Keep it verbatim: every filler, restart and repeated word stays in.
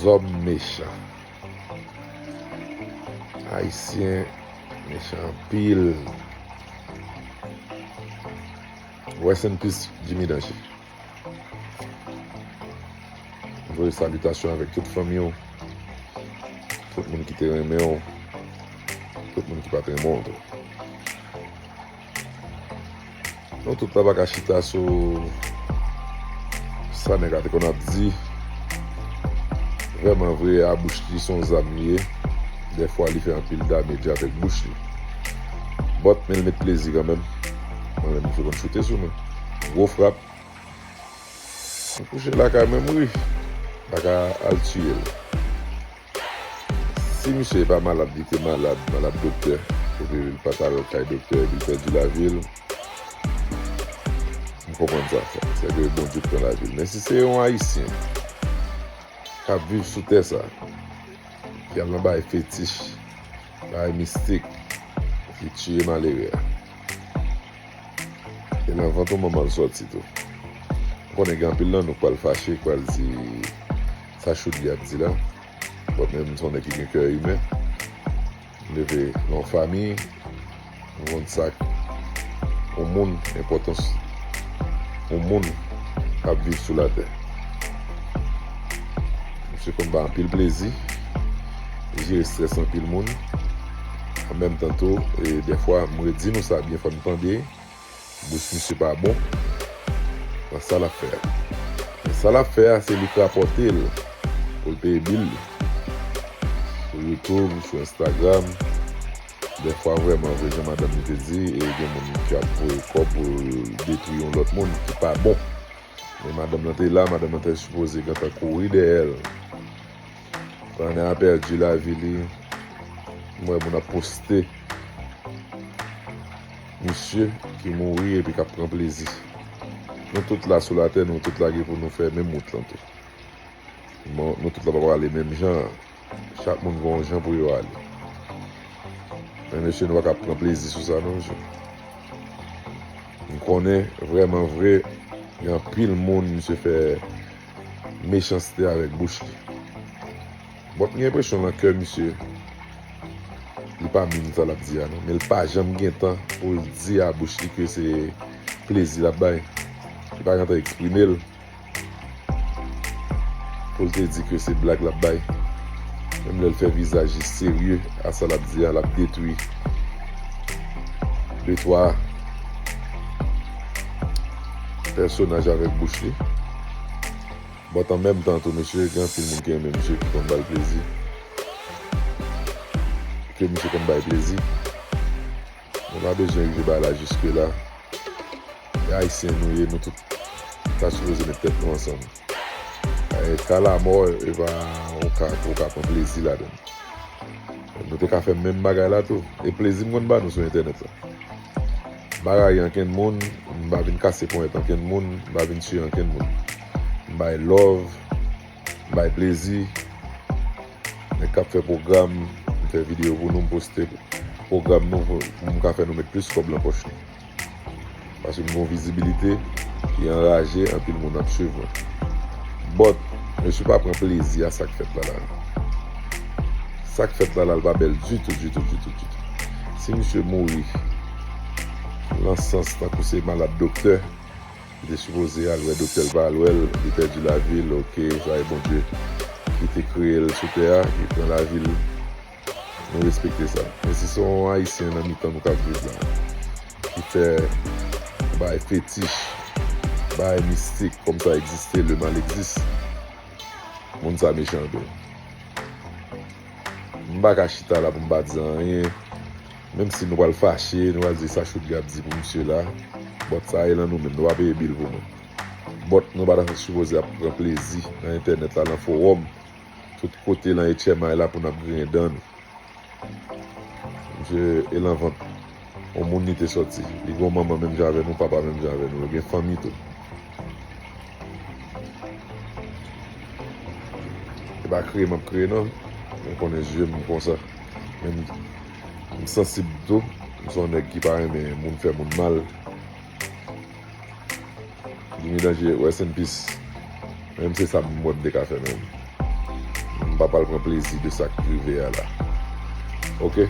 Zòm mechan. Ayisyen mechan anpil. Rest in peace, Jimmy Danger. M voye salitasyon avèk tout fanmi w, tout moun ki te renmen w, tout moun ki pa t renmen w tou. Nou tout la pa ka chita sou sa nèg la te konn ap di. Vrèman vre, a bouch li se yon zam li ye. Dèfwa li fè anpil damage avèk bouch li. But, men l met plezi kanmenm. Mwen menm, misye konn choute sou mwen. Gwo frap. M kouche lakay mwen, m ri. Pa ka al tiye l. Si misye pa malad, li te malad, malad doktè, epi li pa t al kay doktè, epi li pèdi lavi l, m konprann sa fèt. Se ke Bondye pran lavi l. Men si se yon Ayisyen k ap viv sou tè sa, ki al nan bagay fetich, bagay mistik, ki tiye malere a, e nan vant yon manman l sòti tou. M konnen gen anpil nan nou k pral fache, k pral di sa Choudli ap di la. But men, m se yon nèg ki gen kè imen. M leve nan yon fanmi, m konn sa k yon moun, enpòtans yon moun k ap viv sou latè. Misye konn bay anpil plezi, li jere estrès anpil moun. An menm tan tou, e dèfwa, m redi nou sa byen fò n tande, bouch misye pa bon nan sa l ap fè a. Men sa l ap fè a, se li k rapòte l pou l peye bil li. Sou YouTube, sou Instagram, dèfwa vrèman vre, jan madanm li te di, e gen moun ki ap voye kòb pou detwi yon lòt moun ki pa bon. Men madanm lan te la, madanm lan te sipoze gentan kouri dèyè l. Pandan a pèdi lavi li, m wè moun ap poste misye ki mouri epi k ap pran plezi. Nou tout la sou latè, nou tout la gen pou nou fè menm wout lan tou. Bon, nou tout la pa prale menm jan an. Chak moun gen yon jan pou yo ale. Men mesye, nou pa ka pran plezi sou sa non, mesye. M konnen vrèman vre, gen anpil moun misye fè mechanste avèk bouch li. Bon, m gen enpresyon nan kè misye, li pa min sa l ap di a non, men l pa janm gen tan pou l di a bouch li ke se plezi l ap bay. Li pa gen tan eksprime l pou l te di ke se blag l ap bay. Menm lè l fè vizaj li serye a sa l ap di a, l ap detwi de twa pèsonaj avèk bouch li. But an menm tan tou, mesye, gen anpil moun ki renmen misye, ki konn ba l plezi, ke misye konn bay plezi. Nou pa bezwen rive bay la jiske la. E Ayisyen nou ye, nou tout ta sipoze met tèt nou ansanm. E ka lamò, e pa yon ka pou w ka pran plezi ladan l. Nou te ka fè menm bagay la tou. E plezi m konn ba nou sou entènèt la. M pa rayi ankenn moun, m pa vin kase ponyèt ankenn moun, m pa vin tiye ankenn moun. M bay love, m bay plezi. Nèg k ap fè pwogram, m fè videyo pou nou, m poste pwogram nou pou, pou m ka fè nou met plis kòb nan pòch nou. Paske m gen yon vizibilite ki anraje, anpil moun ap swiv mwen. But, mesye pa pran plezi a sa k fèt la la. Sa k fèt la la, l pa bèl ditou, ditou, ditou, ditou. Si misye mouri nan sans tankou se malad doktè, li te sipoze al wè doktè, l pa al wè l, li pèdi lavi l, oke, sa e Bondye ki te kreye l sou tè a, ki pran lavi l. Nou respekte sa. Men si se yon Ayisyen nan mitan nou k ap viv la, ki fè bagay fetich, bagay mistik, kòm sa egziste, le mal existe, moun sa mechan anpil. M pa ka chita la pou m pa di anyen. Menm si nou pral fache, nou pral di sa Choudli ap di pou misye la. But sa e lan nou menm, nou pa peye bil pou mwen. But nou pa ta sipoze ap pran plezi nan entènèt la, nan fowòm. Tout kote lan H M I la pou n ap griyen dan nou. Misye e lan vant yon moun li te sòti. Li gen yon manman menm jan avè nou, papa menm jan avè nou. Yo gen fanmi tou. E pa kriye m ap kriye non. Mwen konnen je m konsa. Men m, m sansib tou. M se yon nèg ki pa renmen moun fè moun mal. Jimmy Danger, rest in peace. Menm se sa m wè m te ka fè menm. M pa pral pran plezi de sa k rive a la. Oke?